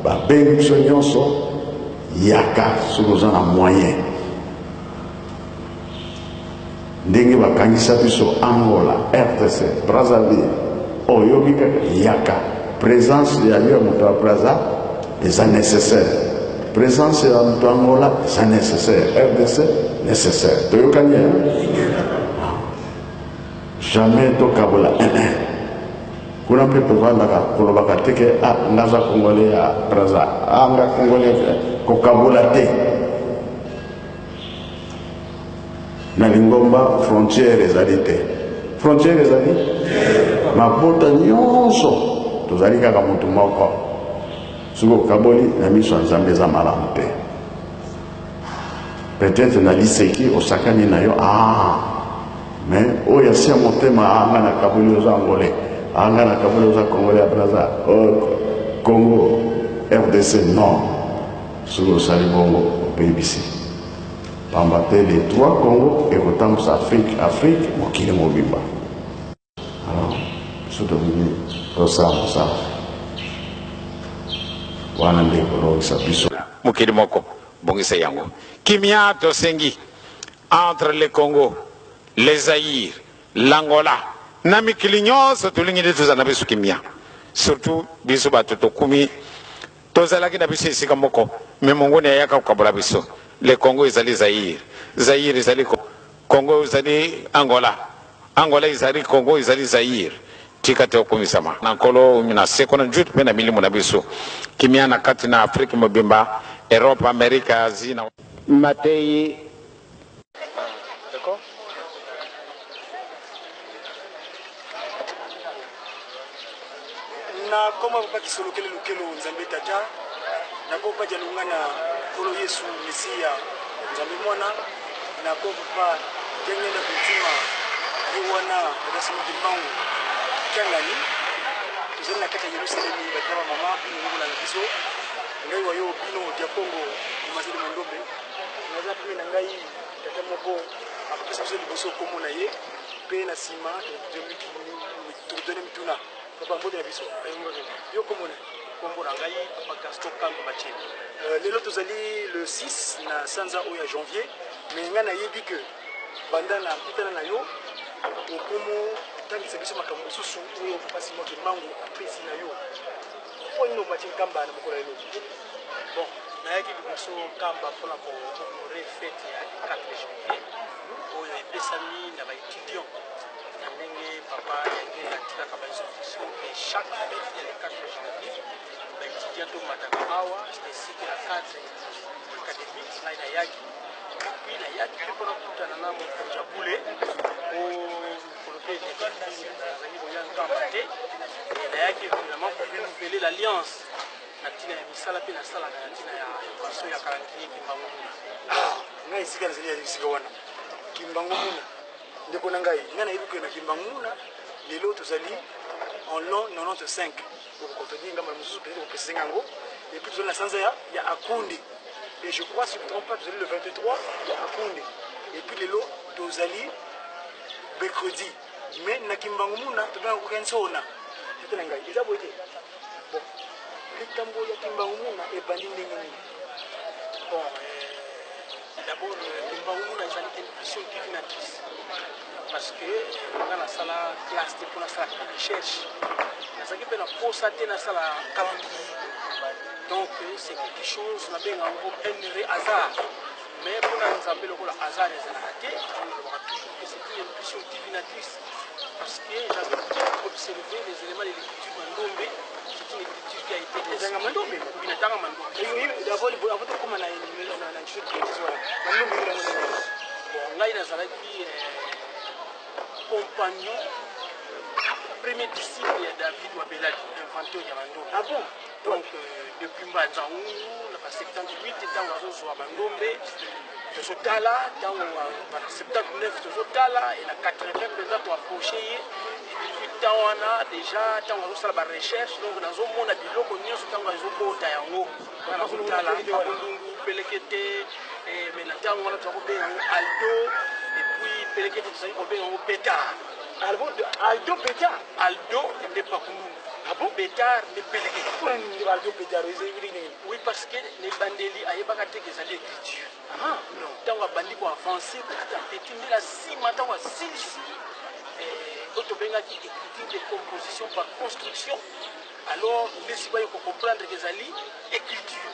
Babengi biso nyonso, yaka soki oza na moyen. Ndenge bakangisa biso Angola, RDC, Brazzaville, oyoki kaka yaka. Presence ya yo ya moto ya Brazza eza necessaire. Presence ya moto ya Angola eza necessaire. RDC necessaire. Toyokani hein? Jamais tokabola eh, eh. Kuna mpe tovandaka kolobaka te ke ah, nga aza congolais ya Brazza, ah, nga congolais, kokabola te. Na lingomba frontière ezali te. Frontière ezali mabota nyonso tozali kaka motu moko. Soki okaboli na miso ya Nzambe eza malamu te. Peut-être na liseki osakani na yo ah, mais oyo asia motema ah, nga nakaboli oza angolais, ah, nga nakaboli oza congolais ya Brazza, oh, Congo RDC non. Soki osali bongo obebisi, pamba te les trois Congo ekotambusa Afrique, Afrique mokili mobimba. Alors biso tolingi tosala mosala wana nde ekolongisa biso. Mokili moko bongisa yango. Kimia tosengi entre le Congo, le Zaïre, l'Angola na mikili nyonso tolingi nde tozala na biso kimia surtout biso bato tokumi Tozalaki na biso esika moko mais monguni ayaka kokabola biso. Le Congo ezali Zaïre, Zaïre ezali Congo ezali Angola, Angola ezali Congo ezali Zaïre. Tika te okumisama na Nkolo na seko na njutu mpe na milimo na biso. Kimia na kati na Afrique mobimba, Europe, Amerique, Asie na. Mateyi. Na kombo ya Papa Kisolokele Lukelo Nzambe Tata, na kombo Papa Dialungana Nkolo Yesu Mesiya Nzambe Mwana, na kombo Papa Diangienda Kuntima ye wana Tata Simon Kimbangu Kiangani. Tozali na kati ya Yelusalemi, bato na bamama bino bokolanda biso, ngai wa yo bino Diakongo Mazeli Mandombe, naza pembeni na ngai tata moko akopesa biso liboso kombo na ye mpe na nsima tokotuna mituna. Papa, mbote na biso. Yo kombo na? Kombo na ngai Papa Gaston Kamba Bacheli. Lelo tozali le 6 na sanza oyo ya janvier, mais ngai nayebi que banda na kutana na yo okomo tangisa biso makambo mosusu oyo Papa Simon Kimbangu apesi na yo. Mpo nini omati Nkamba na mokolo ya lelo? Bon, nayaki liboso Nkamba mpona ko honorer fete ya le 4 janvier oyo epesami na ba étudiants na ndenge papa Diangienda atikaka ba instruction que chaque fete ya le 4 janvier ba étudiants tomataka awa ainsi que na cadre académique. Ngai nayaki et puis nayaki mpe mpona kokutana na mokonzi ya bule po mikolo mpe eleki mingi nazalaki koya Nkamba te. Nayaki évidemment ko renouveler l'alliance na ntina ya misala mpe nasalaka na ntina ya invention ya calendrier Kimbangu Muna. Ah, ngai esika nazali ya esika wana Kimbangu Muna, ndeko na ngai, ngai nayebi koyeba Kimbangu Muna. Lelo tozali en l'an 95, okocontredire ngambo na mosusu, peut-être okoprécise ngango. Et puis tozali na sanza ya Akunde, et je crois, si je ne me trompe pas, tozali le 23 ya Akunde, et puis lelo tozali mercredi. Mais na Kimbangu Muna tobengaka koka nsona. Tata na ngai, eza boye te? Bon, likambo ya Kimbangu Muna ebandi ndenge nini? Bon, d'abord Kimbangu Muna ezali intuition divinatrice, parce que nga nasala classe te mpo nasalaka ba recherche, nazalaki mpe na posa te nasala calendrier. Donc c'est quelque chose nabenga yango un heureux hasard, mais mpona Nzambe lokola hasard ezalaka te. Nalobaka toujours que c'est une intuition divinatrice, parce que j'avais observé les éléments de l'écriture Mandombe. C'est une écriture qui a été Otanga Mandombe? Oui, natanga Mandombe. D'abord, avant tokóma na intuition divinatrice wana, Mandombe ezali yango ndenge? Bon, ngai nazalaki compagnon, premier disciple ya David Wabeladi, inventeur ya Mandombe. Ah bon? Donc depuis Mbanza Ngungu na ba 78, ntango azozwa Mandombe tozotala, ntango ba 79 tozotala, e na 80 mpenza toapproche ye. Depuis temps wana déjà, ntango azosala ba recherche, donc nazomona biloko nyonso ntango azobota yango, nazotala Pakundungu, Pelekete. Mais na ntango wana toza kobenga yango Aldo, et puis Pelekete tozali kobenga yango Beta. Aldo, Beta. Aldo nde Pakundungu. Ah bon? Betard nde pelekete. Mpona nini nde balobi betard ezali ndenge nini? Oui, parce que na ebandeli ayebaka te ke ezali écriture. Ah. Ntango abandi koavance petit à petit, nde na nsima ntango asilisi oyo tobengaki écriture de composition par construction, alors nde sikoyo aye kocomprendre ke ezali écriture.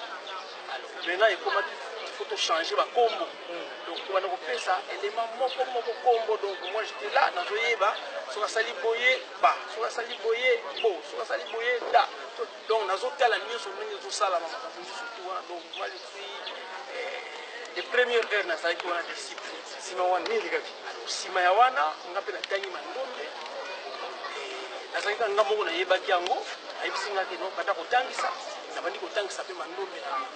Alors maintenant ekomaki il faut tochanger bakombo. Donc tobanda kopesa élément moko moko kombo. Donc moi, j'étais là, nazoyeba soki asali boye ba, soki asali boye bo, soki asali boye da. Donc nazotala nyonso ndenge ezosalama, makambo nyonso tu wana. Donc moi, je suis de première heure nazalaki wana disciple. Nsima wana nini elekaki? Alors nsima ya wana, nga mpe natangi Mandombe. Nazalaki kaka nga moko nayebaki yango. Ayebisi nga ke non, banda kotangisa. Nabandi kotangisa mpe Mandombe na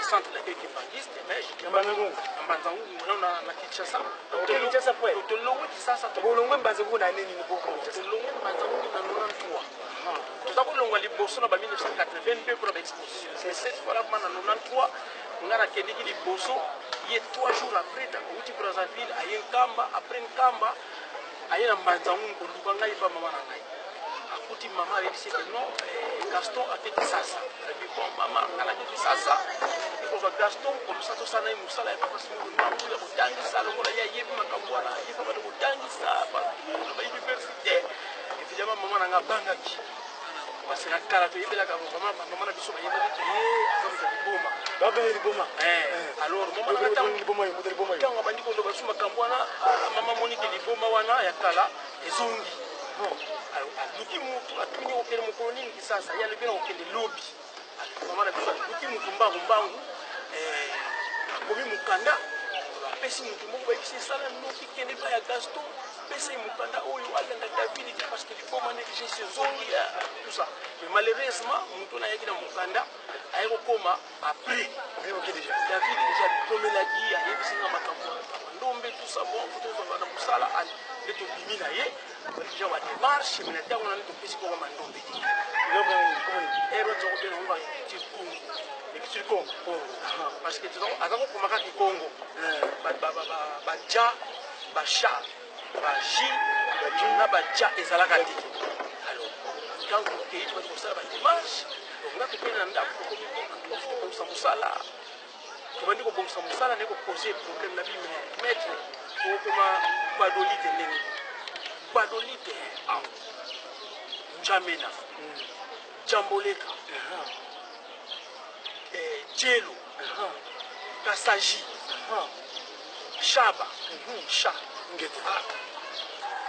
centre d'accueil kimbanguiste, mais Na Mbanza-Ngungu? Na Mbanza-Ngungu, nano na Kinshasa. Ok, Kinshasa après. Tolongwe Kisasa. Bolongwe Mbanza-Ngungu na nini po Kinshasa? Tolongwe Mbanza-Ngungu na 93. Toza kolongwa liboso na ba 1982 mpona baexposition. Mais cette fois là, na 93, nga nakendeki liboso, ye 3 jours après awuti Brazzaville, aye Nkamba. Après Nkamba, aye na Mbanza-Ngungu koluka ngai pa mama na ngai. Akuti mama, ayebisi ete non, Gaston ake Kisasa. Alobi: bon mama, nga nake Kisasa ekozwa Gaston, comme ça tosala ye mosala ya papa Simon Kimbangu ya kotangisa, lokola ye ayebi makambo wana, ayebi bana kotangisa partout na bauniversité. Évidemment, mama na nga abangaki, parce que na kala toyebelaka mama na biso, bayebaki ke ye aza moto ya liboma. Babenge liboma. Alors mama na nga, liboma yo, moto liboma yo. Ntango abandi koloba so makambo wana, mama monike liboma wana ya kala ezongi. Aluki mutu, atuni: okende mokolo nini Kisasa? Ye alobi: na kokende lobi. Mama na biso aluki mutu mbangu mbangu, akomi mokanda, apesi mutu moko, bayebisi: esala noki, kende pa ya Gaston, pesa ye mokanda oyo, alanda David te, parce que liboma nde déjà ezongi, tout ça. Mais malheureusement, motu wana ayaki na mokanda, aye kokoma après. David déjà bikomelaki, ayebisi nga makambo Ndombe, tout ça. Bon, tozwa na mosala nde tobimi na ye déjà badémarche. Mais na ntango wana nde topesi koko Mandombe te. Ero toza kobenga ngo baécriture Congo. Écriture Congo. Congo, parce que aza kokoma kaka Congo, baja, bacha, baji na baja ezalaka te. Alors quand tokei, tobandi kosala badémarche. Donc nga tokei na ndako, tokomi kobongisa mosala. Tobandi kobongisa mosala, naye kopose problème na bi: mais maître, tokokoma Gbadolite ndenge Gbadolite awa, Njamena, Jamboleka, Djelo, Kasaji, Shaba, Sha Ngete.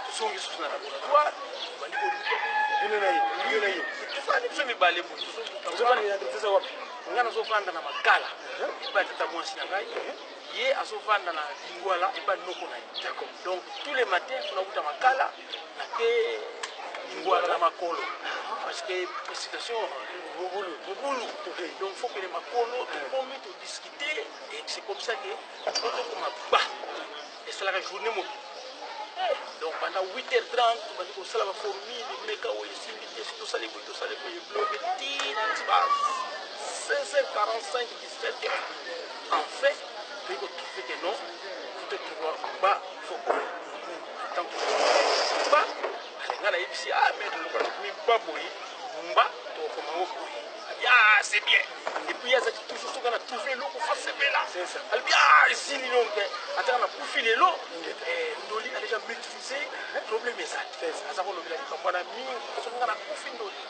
Tozongi susu na laboratoire, tobandi koluka. Bino na ye, bino na ye. Tofandi biso mibale boye. Tozofanda wapi? Nga nazovanda na Makala epai tata mwasi na ngai, ye azovanda na Lingwala epai noko na ye. Donc tous les matins tunakuta Makala, nake Lingwala na makolo, parce que situation mobulu. Mobulu. Donc faut kende makolo. Tokomi, todiscute, et c'est comme ça que tokoma ba esalaka journée mobile. Donc pendant 8h30 tobandi kosala baformule, meka oyo esimbi te, so tosali boye, tosali boye, bloqué tina ba 16h45, 17h. Enfin toyi kotrouve ke non, faut totrouva ba faut oyo. Tant ba alenga, nayebisi: ah maître, lokola tokomi ba boye, mba tokokoma ngo boye. Ah, c'est bien. Et puis azalaki toujours, soki na trouve eloko, fasepela, alobi: ah, esili. Donc ataka na kufi lelo, Ndoli a déjà maîtrisé problème. Eza te, aza kolobela likambo wana mingi: soki nga nakufi, Ndoli,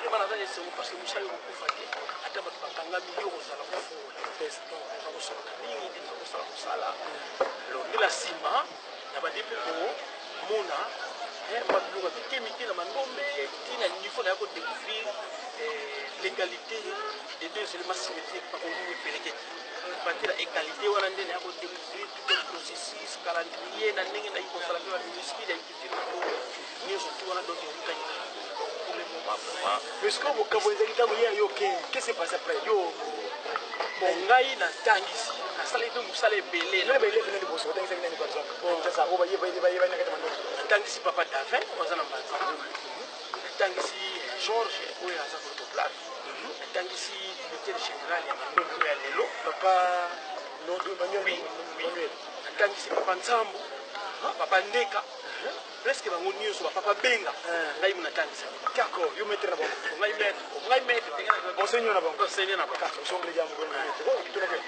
vraiment naza esengo, parce que mosala ekokufa te. Ata bato bakangami, yo kozala kofungola. Donc toza kosolola mingi nde toza kosala mosala. Alors nde na nsima na bandi mpe komona babiloko ya mike mike na Mandombe, ntina niveau na ya kodécouvrir l'égalité des deux éléments symétriques, bakongungu epeleketi batela égalité wana. Nde na ya kodécouvrir tout un processus, calendrier na ndenge nayi kosala mpe baminuscule ya écriture Mandombe nyonso tu wana. Donc eutaki pour le moment vraiment. Mais ce que bokambo ezalaki ntango ye ayo, qu'est-ce qui s'est passé après yo? Bon, ngai natangisi, nasalaki mpe mosala ebele. Nani baélève nani liboso otangisaki nani, par exemple? Sasa oyo bayebani na kati ya Mandombe. Natangisi papa Davin oyo aza na Mbanza, natangisi George oyo aza photographe, natangisi directeur général ya Mandombe oyo ya lelo. Papa Manuel. Oui. Natangisi papa Nzambo, papa Ndeka. Presque bango nyonso bapapa benga ngai mo natangisa. D'accord, yo maître na bango. Ngai maître, ngai maître te. Enseignant na bango. Enseignant na bango. Kasi osongole jambo kono maître. Oh, tuna pe.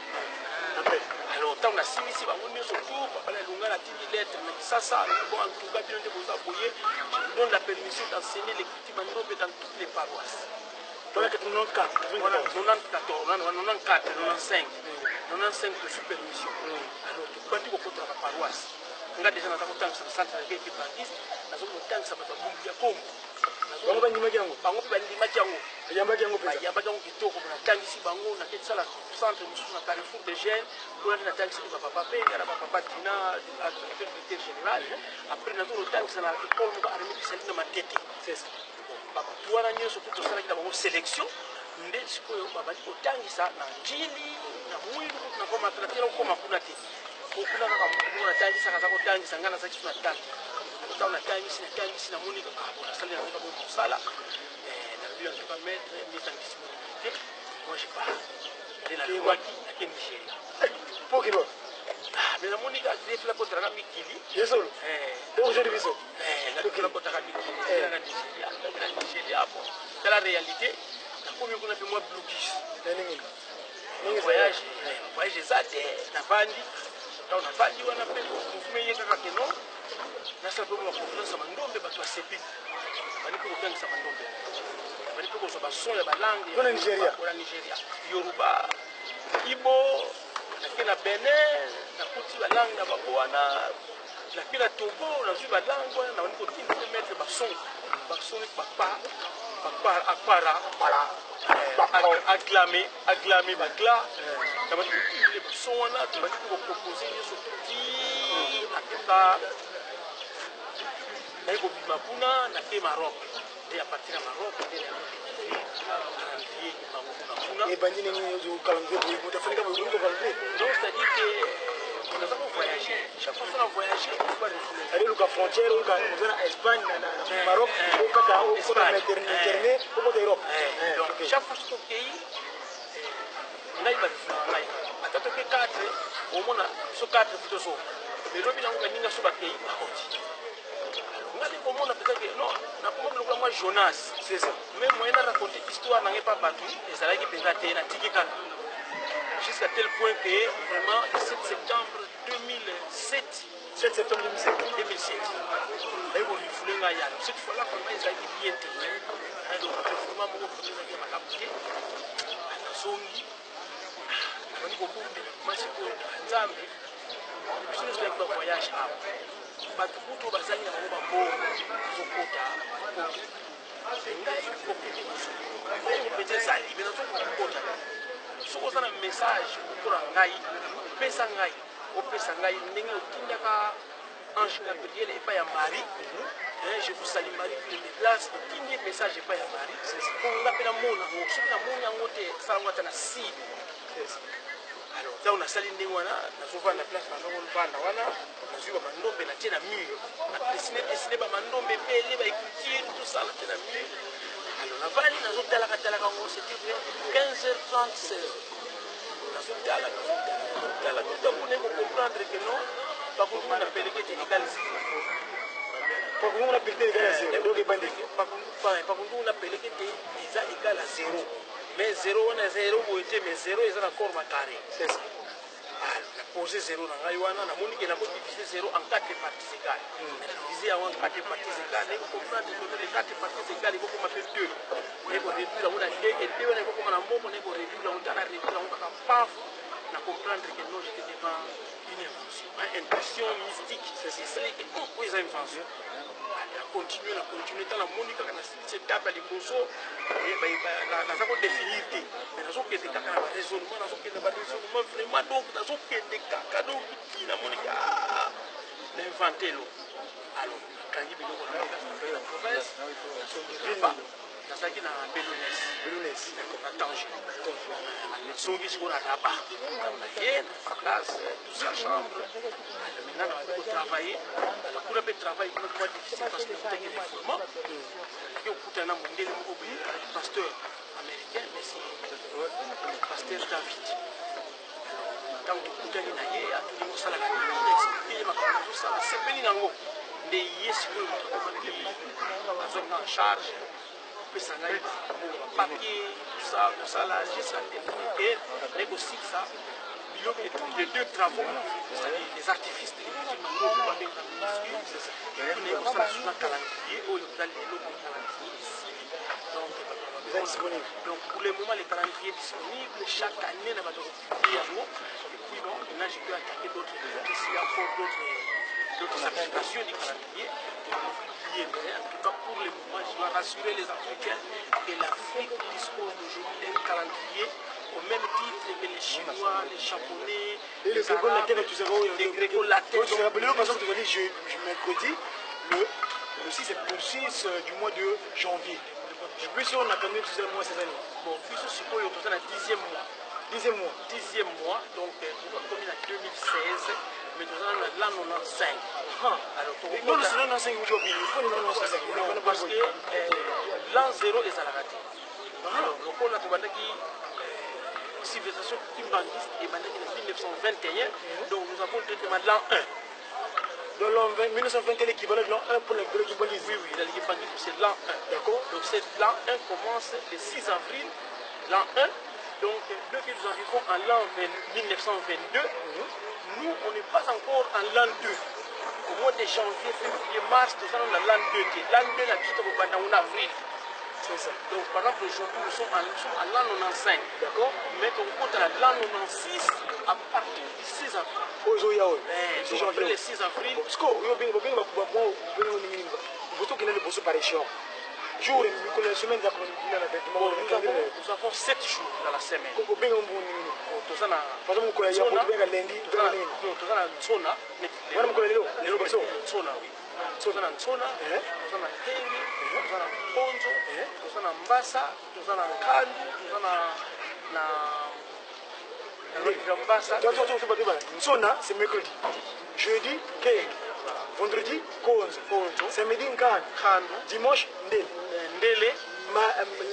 Après. Alors ntango nasilisi bango nyonso tout, papa na elonga natindi lettre na Kisasa. Bon, en tout cas bino nde boza boye, je vous donne la permission d'enseigner l'écriture mandombe dans toutes les paroisses. Voilà 94. Voilà, 94, 94, 95, 95 tozwi permission. Alors tobandi kokotela baparoisse. Nga déjà naza kotangisa na centre ya kibangiste, naza kotangisa bato ya Bundu ya Kongo. Bango bandimaki yango. Bango mpe bandimaki yango. Bayambaki yango mpenza. Bayambaki yango kitoko. Natangisi bango, nakesala centre mosusu na Carrefour de Jeunes kuna nde natangisaki bapapa Benga na bapapa Dina, actuel directeur général. Après nazo kotangisa na école moko armée du na Matete. C'est ça. Bato wana nyonso mpe tosalaki na bango sélection, nde sikoyo babandi kotangisa na Njili na Mwilu. Nakoma natela kokoma kuna te, po kuna kaka motu moko natangisaka aza kotangisa, ngai nazalaki so na tante. Ntango natangisi, natangisi, namoni kaka bon, nasali yango kaka mosala. Nalobi: en tout cas maître, mise en disponibilité, moi je pars. Nde nalongwaki, nake Nigeria. Po kilo. Ah, mais namoni kaka defila kotalaka mikili. Yesolo. Aujourd'hui biso. Nalukela kotaka mikili na Nigeria. Na Nigeria, bon, tala réalité, nakomi kuna mpe mwa blocus. Na nini? Voyage, voyage eza te. Navandi, ntango navandi wana mpe mouvement ye kaka keno nasala mpe mwa conférence ya mandombe. Bato basepeli, bandi mpe kotangisa mandombe, bandi mpe kozwa bason ya balangue. Kuna Nigeria. Kuna Nigeria, Yoruba, Ibo. Nake na Benin, nakuti balangue na bango wana. Nake na Togo, nazwi balangue wana, nabandi kotinda mpe maître bason, bason neti bapa bapa apara aglame aglame bagla. Nabandi kotindele bason wana, tobandi mpe kopropose nyonso ti en naye kobima kuna, nake Maroc. Nde à partir ya Maroc nde naye calendrier bango kuna kuna. Ebandi nini ozo calendrier boye? Moto afanika boye boye calendrier? Donc c'est-à-dire que naza kovoyager, chaque fois na voyager. Ale luka frontière, oluka oza na Espagne, na Maroc, okata okota Méditerranée, okota Europe. Donc chaque fois soki okei, ngai barefulaka ngai ata toke 4, omona biso 4 fu tozonga. Mais lobi nango baninga so bakei, bakoti. Nga nde komona mpenza ke non, nakomaki lokola mwa Jonas. C'est ça. Mais moyen na raconter histoire na ngai pa bato ezalaki mpenza te. Natiki kaka jusqu'à tel point que vraiment le 7 septembre 2007. 7 septembre 2007. 2007, naye korefouler ngai yana. Cette fois là vraiment ezalaki bien te. Donc refoulement moko vraiment ezalaki ya malamu te. Nazongi, nabandi kobumbela ma sikoyo Nzambe. Biso nyonso toyaki bavoyage awa, bato kutu oyo bazangi na bango bambongo bazokota poto, ngai kokende mbongo mpenza ezali me nazokoka kokota. Soki oza na message okola ngai, pesa ngai, opesa ngai ndenge otindaka ange Gabriel epai ya Marie. Je vous salue Marie, pleine de grâce. Otindi message epai ya Marie mpo nga mpe namona yango. Soki namoni yango te, sala yango ata na signe. Alors ntango nasali ndenge wana, nazovanda place nazokovanda wana, nazwi bamandombe, natie na mur, nadessiner dessiner bamandombe ebele, baécriture, tout ça, natie na mur. Alors navandi, nazotalaka talaka yango. C'était vers 15h30, 16h. Nazotala, nazotala, nazotala, tout à coup naye kocomprendre que non, pakundu na peleke te égal zéro. Pakundu na peleke égal à zéro, donc ebandi. Pakundu na peleke te eza égal à zéro, mais zéro wana eza zéro boye te, mais zéro eza na forme carré. C'est ça. Na posé zéro na ngai wana, namoni ke nako diviser zéro en quatre parties égales. Na diviser yango en quatre parties égales, naye kocomprendre que les quatre parties égales ekokoma mpe deux. Naye koréduire yango na deux, et deux wana ekokoma na moko. Naye koréduire yango, tala, réduire yango kaka, paf, na comprendre que non, j'étais devant une invention, intuition mystique. Esali ke oyo eza invention. Na continue, na continue, tala, namoni kaka na silisi étape ya liboso. Naza kodéfinir te, mais nazokende kaka na baraisonnement, nazokende baraisonnement vraiment. Donc nazokende kaka, donc ti namoni na invente lo. Alors nakangi biloko na ngai na province, nazongi Rabat. Nazalaki na Belones. Belones. Na Tanger. Nazongi sikoyo na Rabat, na ye na place, tout ça, chambre. Maintenant nabandi kotravailler. Alors kuna mpe travail kuna mwa difficile, parce que nakutaki refoulement. Naki kokutana na mondele moko boye, pasteur américain, mais c'est pasteur David. Ntango tokutani na ye, atuni: osalaka nini? Na expliquer ye makambo nazosala, sepeli nango. Nde ye sikoyo moto akomaki azwaki nga en charge, kopesa ngai bapapier, tout ça, kosala jusqu'à ke naye kosilisa biloko, les deux travaux, c'est-à-dire les artifices de l'écriture na oyo babengaka minuscule. Et puis naye kosala susu na calendrier oyo eza lelo, calendrier esili. Donc eza disponible. Donc pour le moment, le calendrier est disponible. Chaque année na bato kopublier yango. Et puis bon, maintenant je peux attaquer d'autres, s'il y a encore d'autres applications du calendrier publier. Mais en tout cas, pour le moment, je dois rassurer les Africains que l'Afrique dispose d'aujourd'hui d'un calendrier au même titre que les Chinois, les Japonais, et le les gréco-latin. Arabes, Tout ça oyo les gréco-latins. Lelo, par exemple, tozali mercredi le 6, le 6 du mois de janvier. Biso on attendait tout ça mois ces années. Bon, biso sikoyo toza na 10e mois. 10e mois. 10e mois, donc tokomi na 2016, mais toza na l'an 95. Alors non, non, c'est 95 uti obini mpo nini 95? Non, parce que l'an 0 ezalaka te. Alors lokola tobandaki civilisation kimbanguiste ebandaki na 1921, donc nous avons directement l'an 1. Donc l'an 20, 1921, l'équivalent de l'an 1 pour le kimbanguisme. Oui, la kimbanguisme, c'est l'an 1. D'accord. Donc c'est l'an 1 commence le 6 avril, l'an 1. Donc dès que nous arrivons en l'an 20 1922, nous, on n'est pas encore en l'an 2. Au mois de janvier, février, mars, tout ça, on a l'an 2. L'an 2, la petite en avril. C'est ça. Donc par exemple, aujourd'hui, nous sommes à l'an 95. D'accord. Mais on compte à l'an 96 à partir du 6 avril. Oyo ozoya oyo. Eh, donc après le 6 avril, Parce que oyo obengi bobengi bamwa obengi ndenge nini liboso okende liboso par échéant jour, mikolo ya semaine eza. Bon, nous avons 7 jours dans la semaine. Obengi mbongo ndenge nini? Toza na Par exemple, mokolo ya yambo tobenga lundi, tobenga ndenge nini? Non, toza na ntsona. Wana mokolo ya lelo? Lelo. Liboso. Ntsona, oui. Toza na ntsona, Eh? toza na kenge, toza na mponzo, Eh? toza na mbasa, toza na nkandu, toza na mbasa. Ntsona, c'est mercredi. Jeudi, kenge. Vendredi, konzo. Konzo. Samedi, nkandu. Nkandu. Dimanche, ndele. Ndele.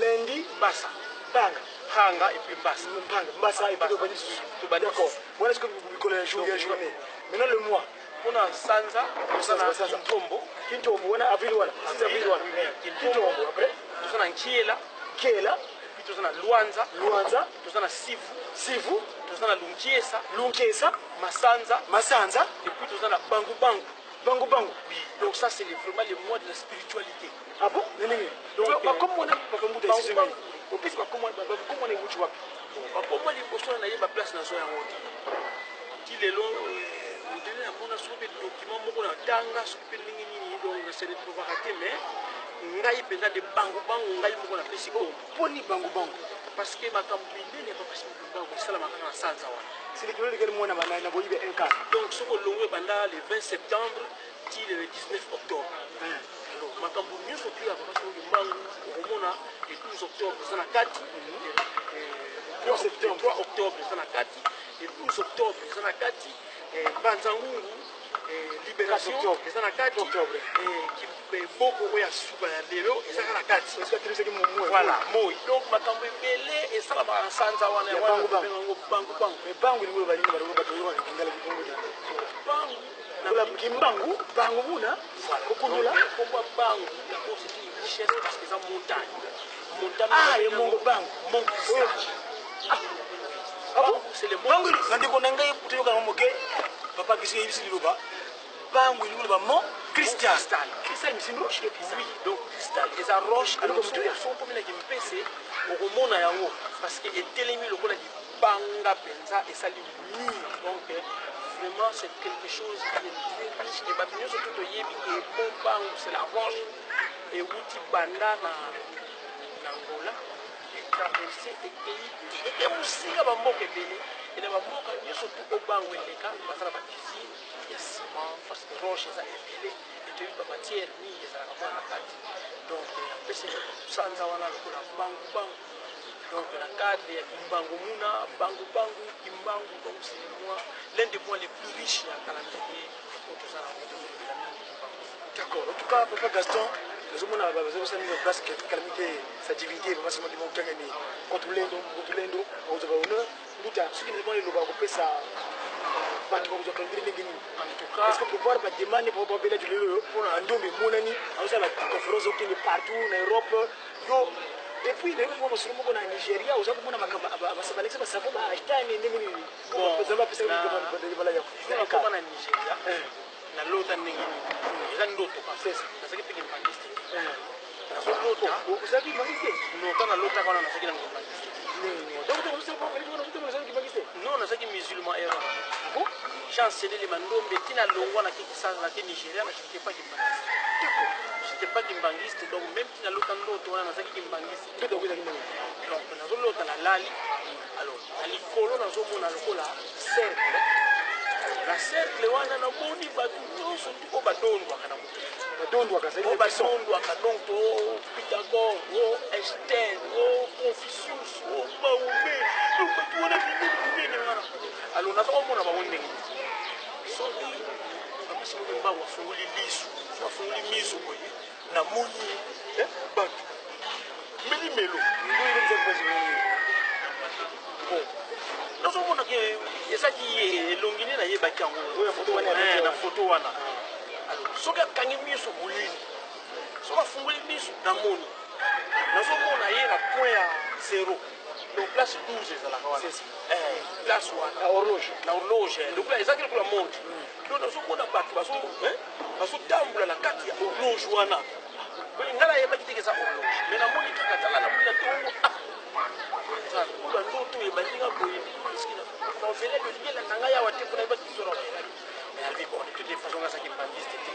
Lundi, mbasa. Mpanga. Mpanga et puis mbasa. Mpanga, mbasa et puis tobandi lisusu. Tobandi. D'accord, voilà ce que mikolo ya jour ya journée. Maintenant, le mois. Mpona sanza, toza na Sanza. Kintombo. Kintombo wana avril, wana 6 avril wana. Kintombo. Kintombo, après? Toza na nkiela. Kela. Puis toza na lwanza. Lwanza. Toza na sivu. Sivu. Toza na lunkiesa. Lunkesa. Masanza. Masanza. Et puis toza na bangubangu. Bangubangu. Oui, donc ça, c'est vraiment le mois de la spiritualité. Ah bon, ndenge Donc, donc bakomo wana bakambuta Bangu esisi Bangu. opesi bakomo wana ewuti wapi? Bakoma liboso na ye baplace nazwa yango te ti lelo. Modele namona soki mpe document moko na tanga, soki mpe ndenge nini, donc se retrouvaka te. Mais ngai mpenza de bangubangu, ngai moko napesi kombo. Mponi bangubangu? Parce que makambo minene ya bapasi bangu esalamaka kaka na sanza wana. C'est l'équivalent de quel mois na boyibi un quart? Donc soki olongo, ebanda le 20 septembre ti le 19 octobre. Alors makambo nyonso tu ya papa soki mbangu, okomona le 12 octobre eza na kati, 3 septembre. 3 octobre eza na kati, le 12 octobre eza na kati, mbanza ngungu, libération 4 octobre. eza na kati, Octobre. boko oyo ya suka ya lelo eza kaka na kati. Esikatemisaki momoe. Voilà, moi donc makambo ebele esalamaka na sanza wana. Ya Wana bangu bangu. tobenga yango bangu bangu. Mais bangu elingi oloba nini? Bato bato oyokaka kingala kikongo te. Bangu. Lola kimbangu, bangu muna kokundula. Komba bangu d'abord, c'est une richesse parce que eza montagne, montagne. Ah, ye mongo bangu. Mont Cristal. Ah bon? C'est le mont Bangu, na ndeko na ngai toyokana moke, papa biso yebisi liloba bangu elingi oloba mont cristal. Cristal. Cristal misindo roche de Oui, donc cristal eza roche. Eloko Alors motuya. soki okomi mpese, okomona yango parce que etelemi lokola libanga mpenza, esali mur. Donc vraiment, c'est quelque chose qui est très riche. Et bato nyonso to toyebi ke mont Bangu, c'est la roche ewuti banda na Angola, etraverse, ekei eke mosika, bamboka ebele. E na bamboka nyonso tu obango eleka, baza na bausine ya ciment parce que roche eza ebele. Etoyebi bamatière mingi ezalaka mwa na kati. Donc apesi sanza wana lokola bangu bangu. Donc na cadre ya kimbangu muna bangu bangu kimbangu, donc c'est le mois, l'un des mois les plus riches ya calendrier oyo toza na tozolobela mingi kimbangu. D'accord. En tout cas, papa Gaston, nazomona bazosala mise en place calamité sa divinité papa sima kima kutangani kotulendo kotulendo akozwa bahonneur nduta soki nazomona liloba kopesa. Bato bakozwa calendrier ndenge nini? En tout cas, Est-ce que pouvoir bademande po babela lelo oyo mpona ndombe emonani azosala baconférence, okende partout na Europe yo, et puis nayoki mwa masolo moko na Nigeria, oza komona makambo balekisa basavo baashtani ndenge nini? Bon, Nzambe apesaka bala ya nakoma na Nigeria, nalota ndenge nini? Eza ndoto. C'est ça. Nazalaki mpe kimbangiste te, nazolota. Ozalaki mangiste? Nota nalotaka wana, nazalaki na kimbangiste te. Ozalaki mangiste? Non, nazalaki musulman era. Ah bon? Jean Selele Mandombe ntina longwa nake Kisasa, nake Nigeria, na j'étais pas kimbangiste. J'étais pas kimbangiste, donc même ntina lota ndoto wana, nazalaki kimbangiste te. Ndoto ozalaki ndenge? Donc nazolota, nalali, alors na likolo nazomona lokola cercle. Na cercle wana namoni bato nyonso tu oyo badondwaka na mokili. Badondwaka? Oyo badondwaka, donc to Pythagore, o Einstein, o Confucius, o Mahomet, donc bato wana minene minene wana. Alors naza komona bango ndenge nini. Soki bapesi moki mbango, afungoli lisu, so afungoli miso boye, namoni bato melimelo. Bon, nazomona ke ezaki ye, elongi nde nayebaki yango. Oyo photo wana? Na photo wana. Alors soki akangi miso, molili. Soki afungoli miso, namoni, nazomona ye na point ya zéro, donc place 12 ezalaka wana. C'est ça. Place wana. Na horloge. Na horloge, lokola ezalaki lokola montre. Donc nazomona bato bazotambola na kati ya horloge wana. Ngai nayebaki teke eza horloge, mais namoni kaka, tala, namoni na ntongo, ah, Nzambe, oyo bandoto ebandinga boye, naovelaki olingi elanda ngai awa te, mpona yebaki biso naovelaki. Mais alobi, bon, de toutes les façons, nga azalaki mbangiste te.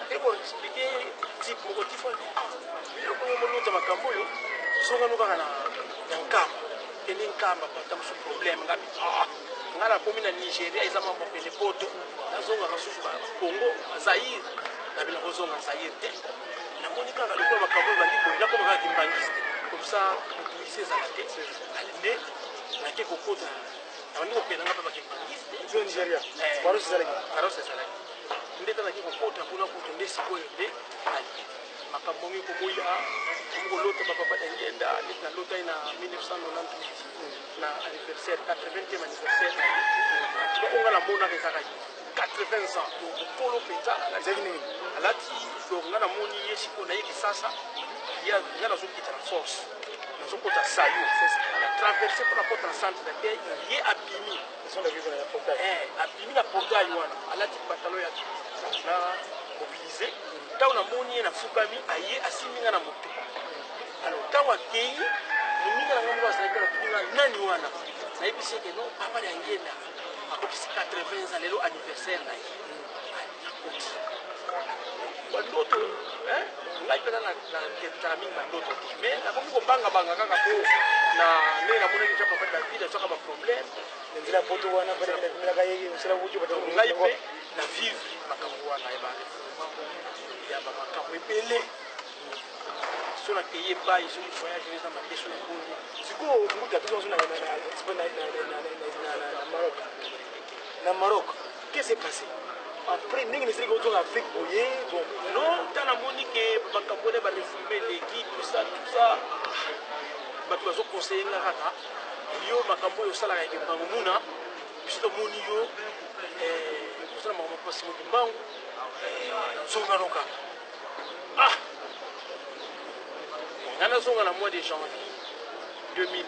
Ake koexpliquer type moko tifo, ah, biloko oyo molota, makambo oyo, zongano kaka na Nkamba, kende Nkamba, bata mosu problème. Ngabi, ah, nga nakomi na Nigeria, eza mambo pene poto, nazongaka susu Congo, Zaire, nabina kozonga Zaire te. Namoni kaka lokola makambo oyo bandi boye, nakoma kaka kimbangiste, comme ça moto isi ezala te. Ale nde nake kokota, nabandi kokendanga mpe bakimbangiste. Nzo Nigeria, paroisse ezalaki? Paroisse ezalaki. Nde tanaki kokota kuna kutu, nde sikoyo nde ali makambo ngi komoya, komi kolota bapapa Dangenda neti nalota ye na 1998 na anniversaire, 80e anniversaire na ye. Antuka onga namonaka ezaka ye 80 ans, donc mokolo mpenza. Ezalaki ndenge? Alati, donc nga namoni ye sikoyo, naye Kisasa, ya nga nazokita na force, nazokota sayo na traverse mpona kota na centre d'accueil, ye abimi. Na portail? Abimi na portail wana, alati pantalon ya na mobilisé. Ntango namoni ye, nafukami, aye asimbi nga na motu. Alors ntango akei, moninga na nga moko azalaki na tuni nga nani wana, nayebisi eke non, papa Diangienda akokisi 80 ans lelo, anniversaire na ye. Nakoti bandoto, ngai mpenza naketaka mingi bandoto te, mais nakomi kobangabanga kaka po na ndenge namonaki ja papa David azwaka baproblème. Na nzela ya poto wana bamelaka ye mosala wuti. Ngai mpe na vivre makambo wana ya barefoulement, ya bamakambo ebele. So nakei epai, soki voyage oyo eza mabe, so nakondi. Sikoyo nguta tozo na Maroc, na Maroc, qu'est-ce qui s'est passé après? Ndenge nesili kozonga Afrique boye, bon? Non, ntan namoni ke makambo wana barefoulement eleki, tout ça, tout ça, bato bazoconseiller nga kaka: yo, makambo oyo osalaka yake mbangu muna, biso tomoni yo osala makambo mpasi moki mbangu, zongano kaka. Ah, nga nazonga na mois de janvier 2008,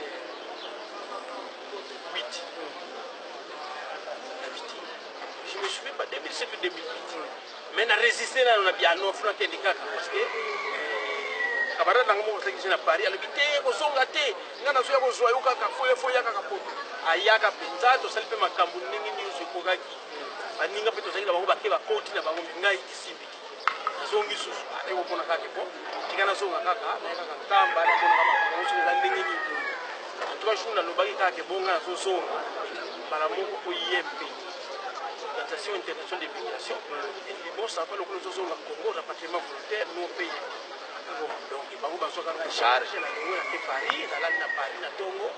nabi te, je me souviens pas, 2007 ou 2008, mais na résisté nano na biano funa kende kaka, parce que camarade nanga moko azalaki na Paris, alobi te, kozonga te, nga nazoya kozwa yo kaka, foya foya kaka poto. Ayaka mpenza, tosali mpe makambo ndenge nyonso ekokaki. Baninga mpe tozalaki na bango bake, bakoti na bango, ngai esimbi te, nazongi susu. Naye komona kaka, bon, tika nazonga kaka, naye kaka Nkamba, namonaka makambo yango soki eza ndenge nini. En tout cas, jour nalobaki kaka ke bonga nazozonga, mbala moko OIMP, Organisation internationale de migration, elobi: bon, ça va, lokola ozozonga Congo, rapatriement volontaire, nous on paye. Donc bango bazwaka nga charge na longo, nake Paris, nalali na Paris na ntongo.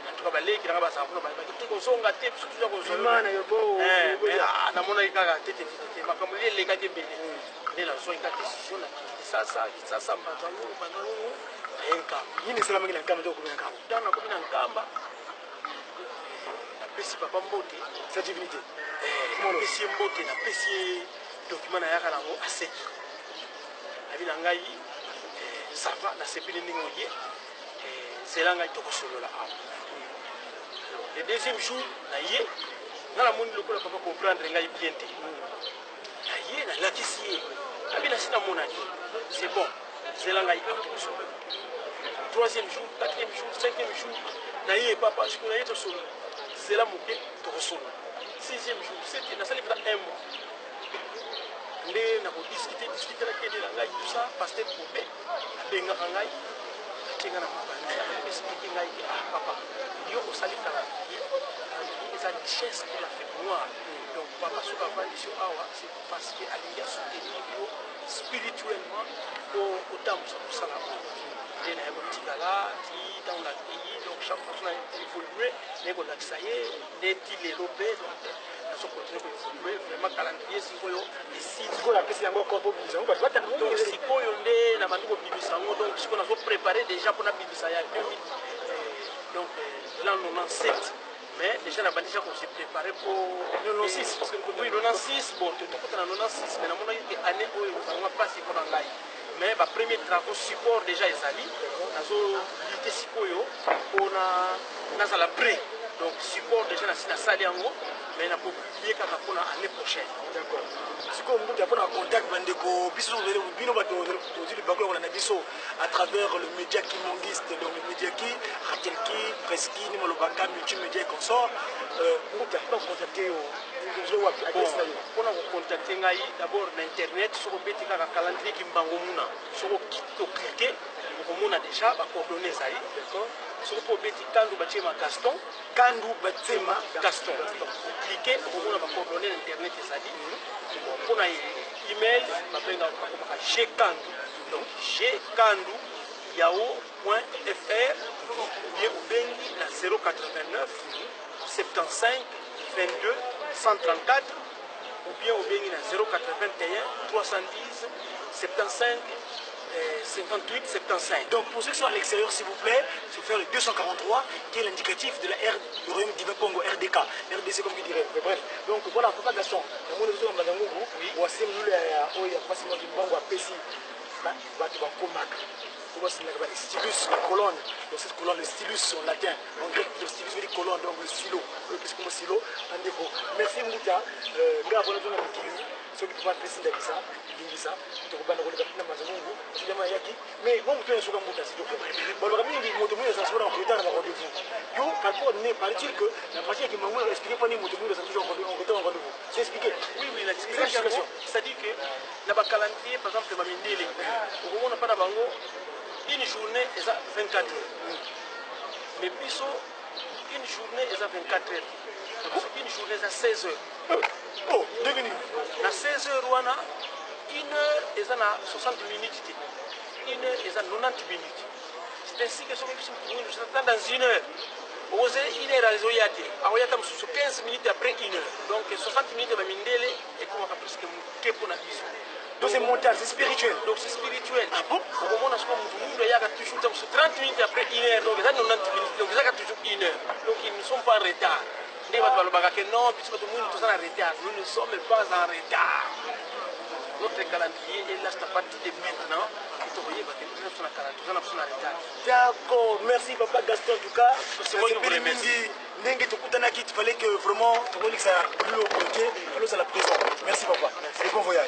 En tout cas baleki nanga bazala kuna, balobaki te, kozonga te, biso tuza kozwa. Namonaki kaka te te te te, makambo li elekaki ebele, nde nazwaki kaka décision, nakiti Kisasa, Kisasa, Mbanza-Ngungu, Mbanza-Ngungu, naye Nkamba. Nini esalamaki na Nkamba? Okomi na Nkamba? Ntango nakomi na Nkamba, Napesi papa mbote. Sa divinité. Napesi ye mbote, napesi ye document nayaka nango, aseki, abi na ngai: "Ça va, nasepeli ndenge oye, nzela ngai tokosolola awa." Le deuxième jour na ye, nga namoni lokola papa comprendre ngai bien te. Na ye, nalakisi ye, abi: "Nasi namonaki, c'est bon, nzela ngai awa tokosolola." Troisième jour, quatrième jour, cinquième jour, na ye: "Papa, sikoyo na ye tosolola." "Zela moke, tokosolola." Sixième jour, septième, nasali mpenza un mois nde nakodiscuter discuter, nakende na ngai, tout ça. Pasteur Kobe abengaka ngai, atie ngai na mopanzi, aexpliquer ngai ke: "Ah papa, yo osali calendrier. Calendrier eza richesse pour l'Afrique noire. Donc papa soki avandisi yo awa, c'est parce que alingi asoutenir yo spirituellement po otambusa mosala oyo." Nde naye kotikala ti ntango nakei. Donc chaque fois na évolue, naye kolakisa ye nde ti lelo mpe. Donc nazocontinuer koévoluer vraiment. Calendrier sikoyo esili. Sikoyo apesi yango encore po bimisa yango, bato batanga. Donc sikoyo nde nabandi kobimisa yango. Donc sikoyo nazopréparer déjà mpona bimisa ya 2000, donc l'an 97, mais déjà nabandi déjà kose préparer po 96, parce que Oui, 96. Bon, tokota na 96, mais namonaki ke année oyo ezalanga mpasi mpona ngai, mais bapremier travaux, support déjà ezali. Nazolutter sikoyo mpona nazala prêt. Donc support déjà nasi nasali yango, mais nakopublier kaka mpona année prochaine. D'accord. Sikoyo mbuta, mpona contact, bandeko biso, bino bato tozwi libaku ya kolanda biso à travers le média kimbanguiste, donc le média ki ratelki preski ni molobaka multimédia et consort, mbuta, mpona kocontacter yo, ozwi wapi adresse na yo? Mpona kocontacter ngai, d'abord na internet, soki obeti kaka calendrier Kimbangu Muna, soki ocliquer, okomona déjà bacoordonnées ezali. Soki mpo obeti Kandu Batiema Gaston. Kandu Batsema. Gaston, ocliquer, okomona bacoordonnées na internet ezali. Mpona email, babengaka, bakomaka gkandu, donc gkandu yahoo.fr, bien obengi na 089 75 22 134, ou bien obengi na 081 310 75 58 75. Donc pour ceux qui sont à l'extérieur, s'il vous plaît, c'est faire le 243, qui est l'indicatif de la R, du Royaume divin Congo, RDK, RDC comme tu dirais. Mais bref, donc voilà, Papa Gaston, wasem lule ya oyo ya pasi moki mbongo apesi bato bakomaka kobasilaka ba stylus, la colonne. Donc cette colonne, le stylus en latin, en grec le stylus veut dire colonne, donc le stylo oyo epesi kombo stylo. Bandeko, merci mbuta. Nga avona tona mikili, soki papa apesi ndakisa lingisa, tokobanda koleka mpina mazungu sijama yaki. Mais mo moto oyo mbuta, s'il te plaît, balobaka mingi moto moyo azala soki na retard na rendez-vous. Yo, par rapport ne paraît-il que na partie ya Kimbangu expliqué pas ni moto moyo azala toujours en retard en rendez-vous, c'est expliqué? Oui, la explication, c'est-à-dire que na bacalendrier, par exemple bamindele, okomona mpa na bango une journée eza 24 heures, mais biso une journée eza 24 heures te. Biso une journée eza 16 heures. Oh, ndenge nini? Na 16 heures wana, une heure eza na 60 minutes te, une heure eza 90 minutes. C'est ainsi que soki biso motu dans une heure, okoze une heure azoya te, akoya ta mosusu 15 minutes après une heure. Donc 60 minutes ya bamindele ekomaka presque moke mpona biso. Donc c'est mental, c'est spirituel. Donc c'est spirituel. Ah bon? Okomona sikoyo motu mundu ayaka toujours ta mosusu 30 minutes après une heure, donc eza 90 minutes, donc ezaka toujours une heure. Donc ils ne sont pas en retard. Nde bato balobaka ke non, biso bato mwindu toza na retard. Nous ne sommes pas en retard. Notre calendrier est là, c'est à partir de maintenant tokoyeba te toza biso na calendrier, toza na biso na retard. D'accord, merci papa Gaston en tout cas. C'est moi qui vous Nasepeli remercie. mingi ndenge tokutanaki, il fallait que vraiment tokolikisa lilo boye te, fallait ozala présent. Merci papa et bon voyage.